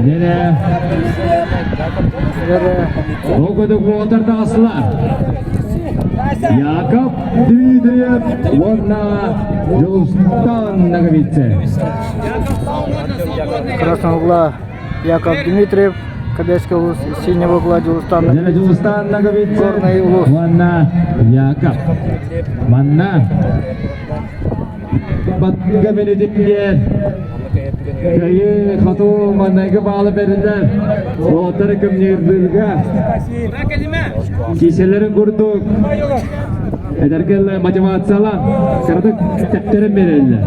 Дьэрэ. Ол курдук уолаттар таҕыстылар. Яков Дмитриев уонна Дьулустан Ноговицын. Красного угла Яков Дмитриев, Кобельский улус, синего угла Дьулустан Дьэрэ Дьулустан Ноговицын Горный улус. уонна Яков. Манна Батга мүнүүтүгэр кыайыы хоту маҥнайгы баалы бэриллэр уолаттары көмнүүрдүүргэ киисэлэрин курдук эдэргэ мотивациялаан кыратык тэптэрэн биэрэллэр.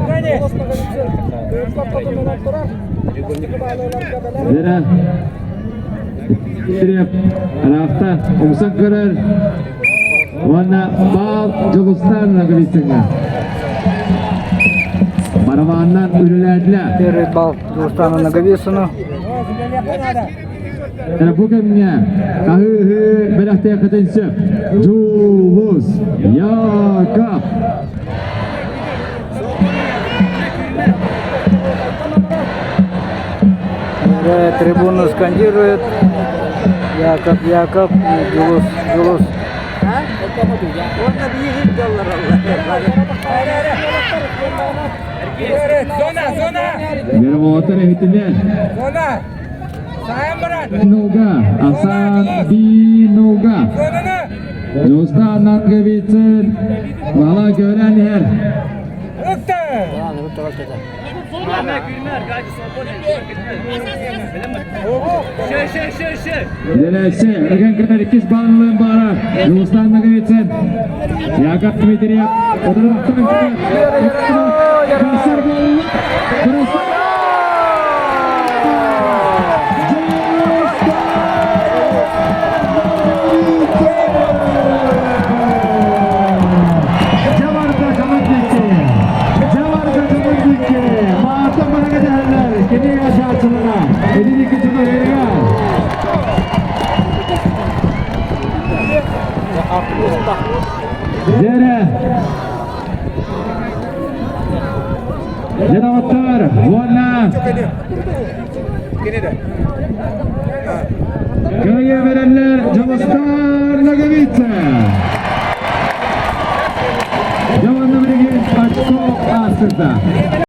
Вера Ыраахта умсан көрөр уонна баал Дьулустан Ноговицыҥҥа. Барабааннан үлэлээтилэр. Первый балл Дьулустану Ноговицыну. Бу кэмҥэ хаһыы-ыһыы бэлэхтиэххитин сөп. Дьулус Яков. Трибуну скандирует Яков, Яков, Дьулус, Дьулус. Мировоотор иһитинэр. Нога, Асан Бинога. Дьулустан Ноговицын бала көрөн иһэр. Дэлэссе, ыган кытар иккис баллын баара. Дьулустан Ноговицын. Яков Дмитриев. Отыруттан Красар буолла. Красар! Дьаварга командики! Дьаварга командики! Маата маһага дэһэллэр! Кини ашааччылара! Эдин икки чугаһыга! Дьэрэ! Дьэ уонна Кыайыы берэллэр Дьулустан Ноговицын! Дьэ уонна билигин очко ааспыта.